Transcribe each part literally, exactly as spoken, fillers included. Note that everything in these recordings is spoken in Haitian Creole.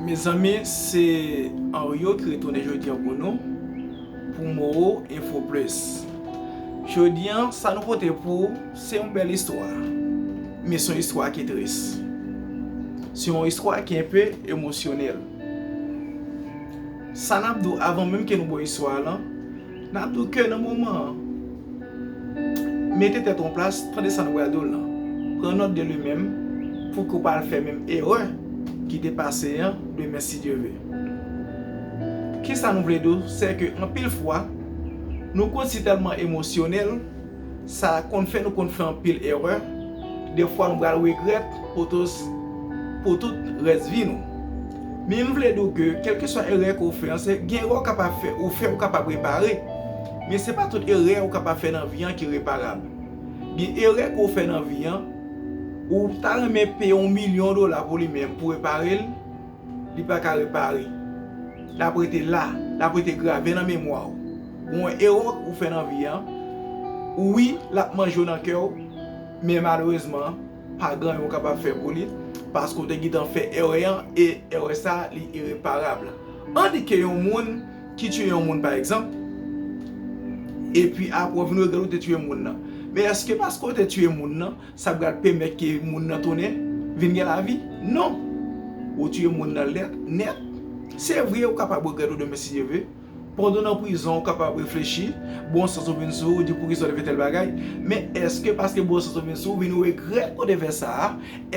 Mezanmi, se Henrio ki retounen jodi an pou nou, pou Moro Info Plus. Jodi an, sa nou pote pou ou, se yon bèl istwa, men se yon istwa ki tris. Se yon istwa ki enpe emosyonèl. Sa n ap di w avan menm ke nou ba w istwa a lan, n ap di w ke nan moman an, mete tèt ou an plas, tande sa nou pral di w lan. Pran nòt de li menm, pou ke w pa al fè menm erè ki te pase an demen si Dye ve. Kisa nou vle di w? Se ke anpil fwa, nou konn si tèlman emosyonèl, sa konn fè nou konn fè anpil erè. Defwa nou pral regrèt pou tou, pou tout rès vi nou. Men m vle di w ke, kèlkeswa erè ke w fè an, se gen erè w kapab fè, ou fè, ou kapab repare. Men se pa tout erè ou kapab fè nan vi an ki reparab. Gen erè ke w fè nan vi an, ou ta renmen peye yon milyon dola pou li menm, pou repare l, li pa ka repare. L ap rete la, l ap rete grave nan memwa w. Yon erè ou fè nan vi an, wi, l ap manje w nan kè w, men malerezman, pa gen anyen ou kapab fè pou li, paske w te gentan fè erè an, e erè sa, li ireparab. Annik yon moun ki tiye yon moun, pa egzanp, epi apre w vin regrèt ou te tiye moun nan. Men èske paske w te tiye moun nan, sa pral pèmèt ke moun nan tounen vin gen lavi? Non. Ou tiye moun nan lèt, nèt. Se vre, ou kapab regrèt ou demen si Dye ve. Pandan w nan prizon, ou kapab reflechi, bon sans ou vin sou ou, di poukisa w te fè tèl bagay. Men èske paske bon sans ou vin sou ou, vin regrèt ou te fè sa a,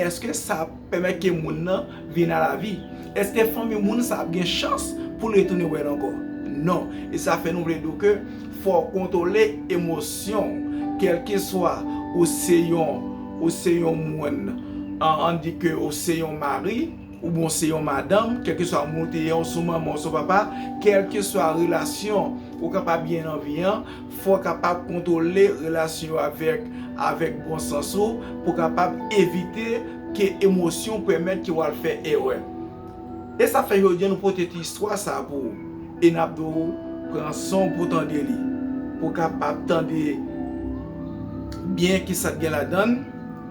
èske sa ap pèmèt ke moun nan vin a lavi? Èske fanmi moun sa ap gen chans pou l retounen wè l ankò? Non. E sa fè nou vle di w ke fò w kontwole emosyon w. Kèlkeswa ou se yon, ou se yon moun, an, ann di ke ou se yon mari, oubyen w se yon madanm, kèlkeswa moun ou te ye, ou se yon manman, ou se yon papa, kèlkeswa relasyon ou kapab gen nan vi an, fò w kapab kontwole relasyon yo avèk, avèk bon sans ou, pou w kapab evite ke emosyon pèmèt ke w al fè erè. E sa fè jodi an nou pote ti istwa sa a pou ou. E n ap di w pran san w pou w tande li, pou w kapab tande byen kisa k gen ladan l,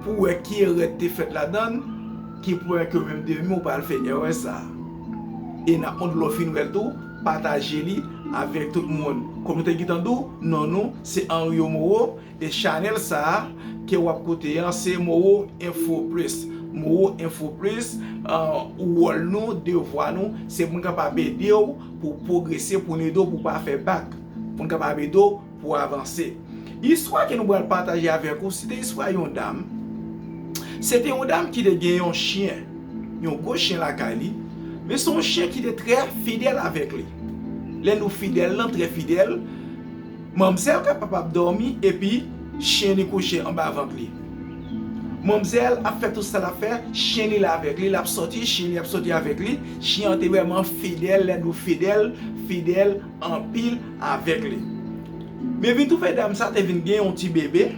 pou w wè ki erè k te fèt ladan l, ki pwen ke w menm demen w pral fè erè sa a. E n ap mande w lè w fin wè l tou, pataje li avèk tout moun. Kòm nou te gentan di w, non nou se Henrio Moreau, e chanèl sa a ke w ap koute an, se Moreau Info Plus. Moreau Info Plus, ah, wòl nou, devwa nou, se pou n kapab ede w, pou w pwogrese, pou n ede w, pou w pa fè bak, pou n kapab ede w, pou w avanse. Istwa ke nou pral pataje avèk ou, se te istwa yon dam. Se te yon dam ki te gen yon chen, yon gwo chen lakay li, men se yon chen ki te trè fidèl avèk li. Lè nou fidèl lan, trè fidèl, manmzèl kapab ap dòmi epi chen li kouche anba vant li. Manmzèl ap fè tout sa l ap fè, chen li la avèk li, l ap sòti, chen li ap sòti avèk li. Chen an te vrèman fidèl, lè nou fidèl, fidèl anpil avèk li. Men vin twouve dam sa te vin gen yon ti bebe,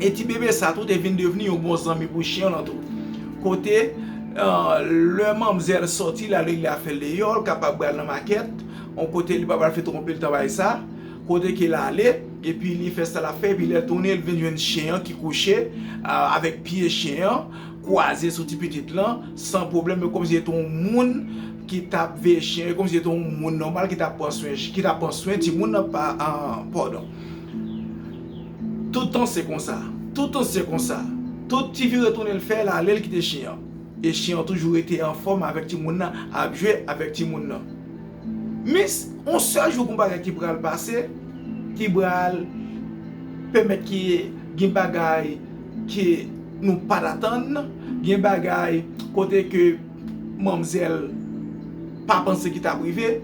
e ti bebe sa tou te vin devni yon bon zanmi pou chen lan tou. Kote, ah, lè manmzèl sòti, l ale, li al fè l deyò, l kapab pral nan makèt, yon kote li pa pral fè twò anpil tan bay sa, kote ke l ale, epi li fè sa l ap fè, epi lè l tounen, l vin jwenn chen an ki kouche, ah, avèk pye chen an kwaze sou ti pitit lan, san pwoblèm, e kòmsi se te yon moun ki t ap veye chen, e kòmsi se te yon moun nòmal ki t ap pran swen, ki t ap pran swen timoun nan, pa, ah, pardon. Tout tan se konsa. Tout tan se konsa. Tout ti vire tounen l fè, l ale, l kite chen an. E chen an toujou rete anfòm avèk timoun nan, ap jwe avèk timoun nan. Men, yon sèl jou, gon bagay ki pral pase, ki pral pèmèt ke gen bagay ke nou pa t atann, gen bagay kote ke manmzèl pa panse ki t ap rive,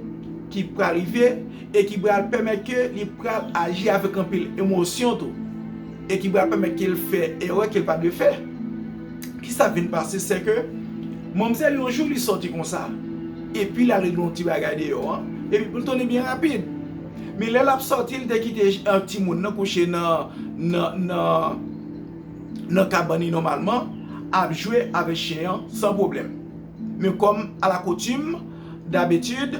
ki pral rive, e ki pral pèmèt ke li pral aji avèk anpil emosyon tou, e ki pral pèmèt ke l fè erè ke l pa dwe fè. Kisa k vin pase, se ke manmzèl yon jou li sòti konsa, epi l ale nan yon ti bagay deyò an, epi pou l tounen byen rapid. Men lè l ap sòti, li te kite, eh, timoun nan kouche nan, nan, nan, nan kabann li nòmalman, ap jwe avèk chen an san pwoblèm. Men kòm alakoutim, dabitid,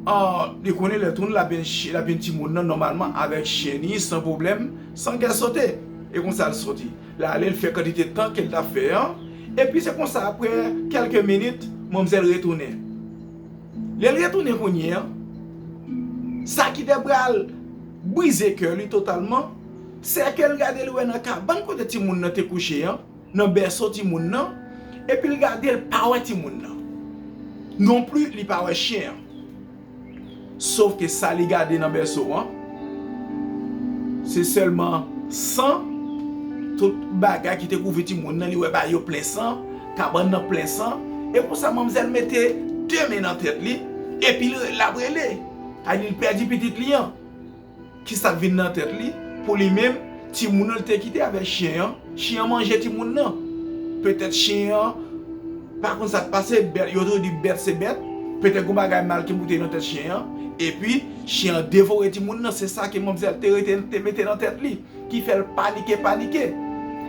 ah, li konnen lè l tounen, l ap jwenn ch-, l ap jwenn timoun nan nòmalman avèk chen li san pwoblèm, san kè sote. E konsa l sòti. L ale, l fè kantite tan ke l t ap fè an. Epi se konsa, apre kèlke minit, Manmzèl retounen. Lè l retounen kounye a, sa ki te pral brize kè li totalman, se ke l gade, li wè nan kabann kote timoun nan te kouche an, nan bèso timoun nan, epi l gade, l pa wè timoun nan. Non pli, li pa wè chen an. Sof ke sa li gade nan bèso an, se sèlman san, tout bagay ki te kouvri timoun nan, li wè bagay yo plen san, kabann nan plen san. E konsa, manmzèl mete de men nan tèt li, epi l, l ap rele. A di l pèdi pitit li an. Ki sa k vin nan tèt li? Pou li menm, timoun nan li te kite avèk chen an, chen an manje timoun nan. Petèt chen an pa konn sa k pase, bèt, yo toujou di bèt se bèt. Petèt gon bagay mal ki moute nan tèt chen an, epi chen an devore timoun nan. Se sa ke manmzèl te rete, te mete nan tèt li, ki fè l panike, panike.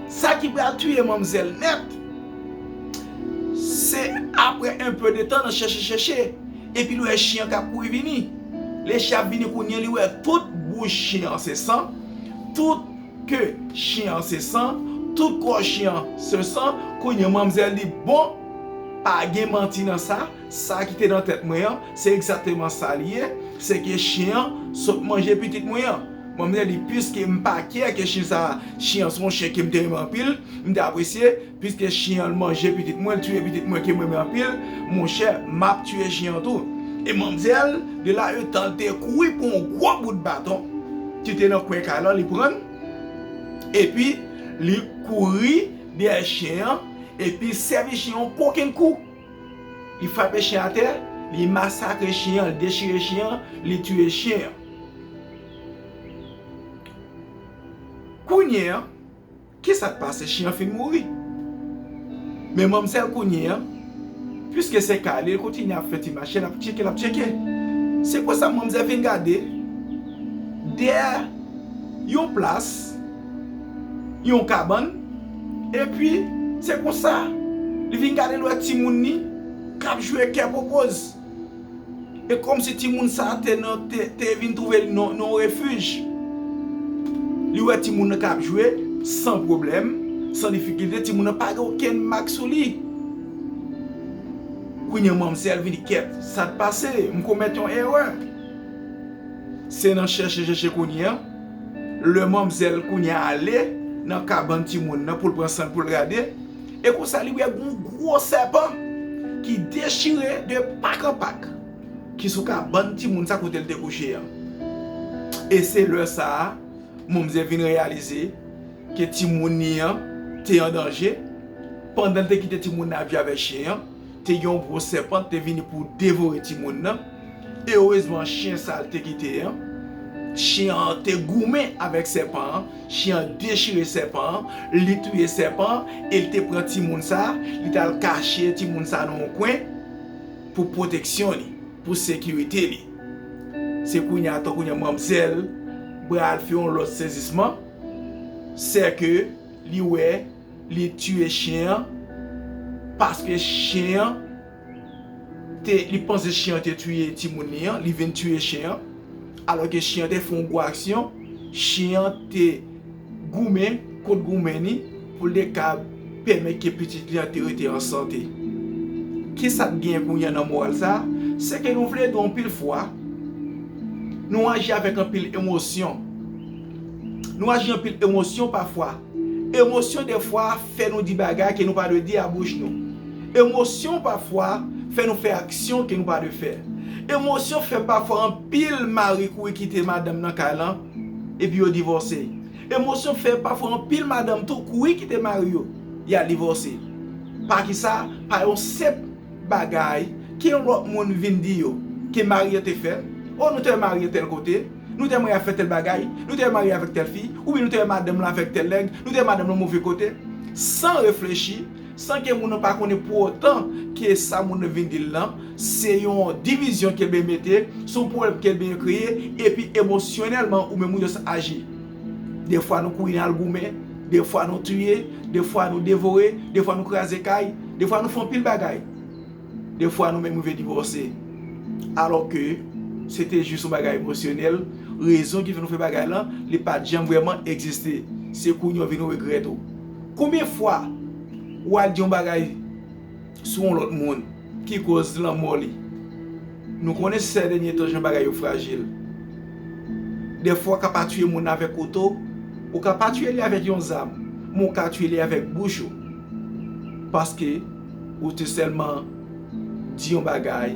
Sa ki pral tiye manmzèl nèt, se apre un peu de temps nan chèche, chèche, epi l wè chen an k ap kouri vini. Lè chen ap vini kounye a, li wè tout bouch chen an se san, tout ke chen an se san, tout kò chen an se san. Kounye a, manmzèl di, bon, pa gen manti nan sa, sa ki te nan tèt mwen an, se egzakteman sa li ye, se ke chen an sot manje pitit mwen an. Manmzèl di, piske m pa kè ke chen sa, chen an se yon chen ke m te renmen anpil, m te apresye, piske chen an manje pitit mwen, l tiye pitit mwen ke m renmen anpil, monchè, m ap tiye chen an tou. E manmzèl, de la, etan l te kouri pran yon gwo bout baton ki te nan kwen kay lan, li pran l, epi li kouri dèyè chen an, epi sèvi chen an yon kokenn kou. Li frape chen atè, li masakre chen an, li dechire chen an, li tiye chen an. Kounye a, ki sa k pase? Chen an fin mouri. Men manmzèl kounye a, piske se kay li, li kontinye ap fè ti mache, l ap tcheke, l ap tcheke. Se konsa manmzèl vin gade dèyè yon plas, yon kabann, epi se konsa, li vin gade, l wè timoun li k ap jwe kè pwopoz. E kòmsi timoun sa a te nan, te, te vin twouve li nan, nan yon refij. Li wè timoun nan k ap jwe san pwoblèm, san difikilte, timoun nan pa gen okenn mak sou li. Kounye a manmzèl vin di, kèt, sa k pase? M komèt yon erè. Se nan chèche, chèche kounye a, lè manmzèl kounye a ale nan kabann timoun nan pou l pran san l pou l gade, e konsa li wè yon gwo sèpan ki dechire de pak an pak, ki sou kabann timoun sa kote l te kouche an. E se lè sa a, manmzèl vin reyalize ke timoun li an te an danje. Pandan l te kite timoun nan ap jwe avèk chen an, te gen yon gwo sèpan te vini pou devore timoun nan. Erezman, chen sa l te kite an, chen an te goumen avèk sèpan an, chen an dechire sèpan an, li touye sèpan an, e l te pran timoun sa, li t al kache timoun sa nan yon kwen pou pwoteksyon li, pou sekirite li. Se kounye a, tan kounye a, manmzèl pral fè yon lòt sezisman, sèke li wè li tiye chen an, paske chen an te, li panse chen an te tiye timoun li an, li vin tiye chen an, alòske chen an te fè yon gwo aksyon, chen an te goumen kont goumen li pou l te ka pèmèt ke pitit li an te rete an sante. Ki sa k genyen kounye a nan moral sa a? Se ke nou vle di anpil fwa, nou aji avèk anpil emosyon. Nou aji anpil emosyon pafwa. Emosyon defwa fè nou di bagay ke nou pa dwe di a bouch nou. Emosyon pafwa fè nou fè aksyon ke nou pa dwe fè. Emosyon fè pafwa anpil mari kouri kite madanm nan kay lan, epi yo divòse. Emosyon fè pafwa anpil madanm tou kouri kite mari yo, y al divòse. Pa kisa? Pa yon senp bagay ke yon lòt moun vin di yo ke mari an te fè. O, nou te wè mari an tèl kote, nou te wè mari an fè tèl bagay, nou te wè mari an avèk tèl fi, oubyen nou te wè madanm lan avèk tèl nèg, nou te wè madanm lan move kote. San reflechi, san ke moun nan pa konnen pou otan ke sa moun nan vin di l lan, se yon divizyon ke l benyen mete, se yon pwoblèm ke l benyen kreye, epi emosyonèlman ou menm ou jis aji. Defwa nou kouri n al goumen, defwa nou tiye, defwa nou devore, defwa nou kraze kay, defwa nou fè anpil bagay. Defwa nou menm rive divòse. Alòske se te jis yon bagay emosyonèl, rezon ki fè nou fè bagay lan, li pa t janm vrèman egziste. Se kounye a w vin regrèt ou. Konbyen fwa w al di yon bagay sou yon lòt moun, ki koz lanmò li. Nou konnen sè dènye tan jan bagay yo frajil. Dèfwa w ka pa tiye moun avèk kouto, ou ka pa tiye li avèk yon zam, men w ka tiye li avèk bouch ou. Paske ou te sèlman di yon bagay,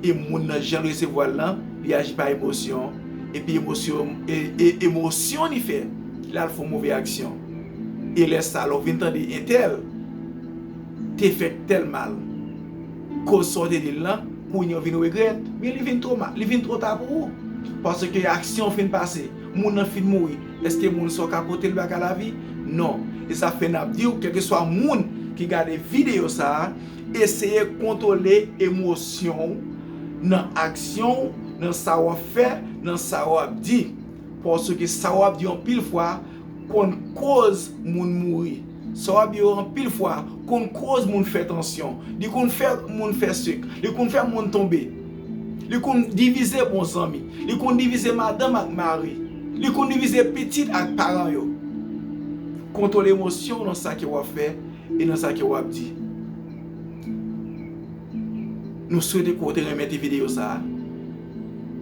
e moun nan jan l resevwa l lan, li aji pa emosyon, epi emosyon, e, e emosyon li fè, l al fè yon move aksyon. E lè sa, lè w vin tande entèl te fè tèl mal, koz sa w te di l lan, kounye a w vin regrèt, men li vin twò ma-, li vin twò ta pou ou. Paske aksyon fin pase, moun nan fin mouri. Èske moun sa w ka pote l bak a lavi? Non. E sa fè n ap di w, kèlkeswa moun ki gade videyo sa a, eseye kontwole emosyon w nan aksyon w, nan sa w ap fè, nan sa w ap di. Paske sa w ap di anpil fwa konn koz moun mouri. Sa w ap di yo anpil fwa konn koz moun fè tansyon. Li konn fè moun fè sik. Li konn fè moun tonbe. Li konn divize bon zanmi. Li konn divize madanm ak mari. Li konn divize pitit ak paran yo. Kontwole emosyon w nan sa ke w ap fè e nan sa ke w ap di. Nou swete ke w te renmen ti videyo sa a.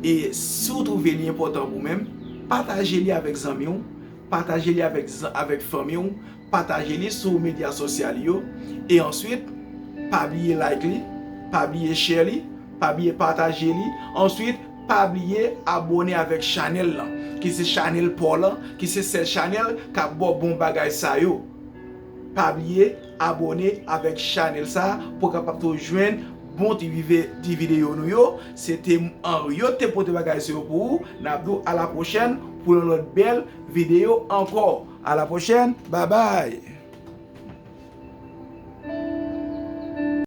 E si w twouve li enpòtan pou ou menm, pataje li avèk zanmi w, pataje li avèk zan-, avèk fanmi w, pataje li sou medya sosyal yo. E answit, pa bliye like li, pa bliye share li, pa bliye pataje li. Answit, pa bliye abòne avèk chanèl lan, ki se chanèl pa w lan, ki se sèl chanèl k ap ba w bon bagay sa yo. Pa bliye abòne avèk chanèl sa a pou w kapab toujou jwenn bon ti vive-, ti videyo nou yo. Se te Henriot te pote bagay sa yo pou ou. N ap di w a la pwochèn pou yon lòt bèl videyo ankò. A la pwochèn, babay!